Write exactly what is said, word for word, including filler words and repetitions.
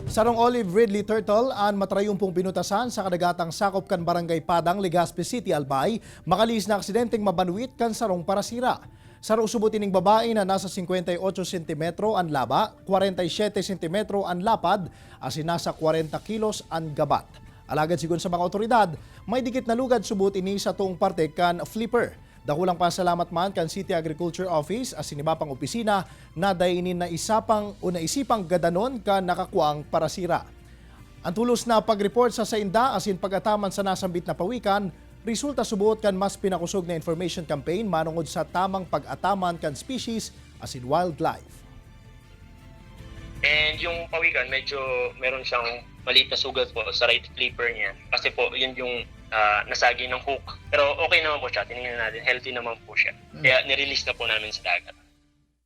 Sarong olive ridley turtle an matrayumpong binutasan sa kadagatang sakop kan Barangay Padang, Legazpi City, Albay, makalihis na aksidenteng mabanwit kan sarong parasira. Saro subot ining babae na nasa singkwenta y ocho sentimetro an laba, kwarenta y siyete sentimetro an lapad, asin nasa kwarenta kilos an gabat. Alagad sigon sa mga otoridad, may dikit na lugad subot ini sa toong parte kan flipper. Dakulang pasalamat man kan City Agriculture Office asin iba pang opisina na dai ini naisapang o naisipang gadanon kan nakakuang parasira. Ang tulos na pag-report sa sainda asin pag-ataman sa nasambit na pawikan, resulta subot kan mas pinakosog na information campaign manongod sa tamang pag-ataman kan species asin wildlife. And yung pawikan, medyo meron siyang maliit na sugat po sa right flipper niya. Kasi po, yun yung ah, nasagi ng hook. Pero okay naman po siya, tinignan natin, healthy naman po siya. Kaya nirelease na po namin sa dagat.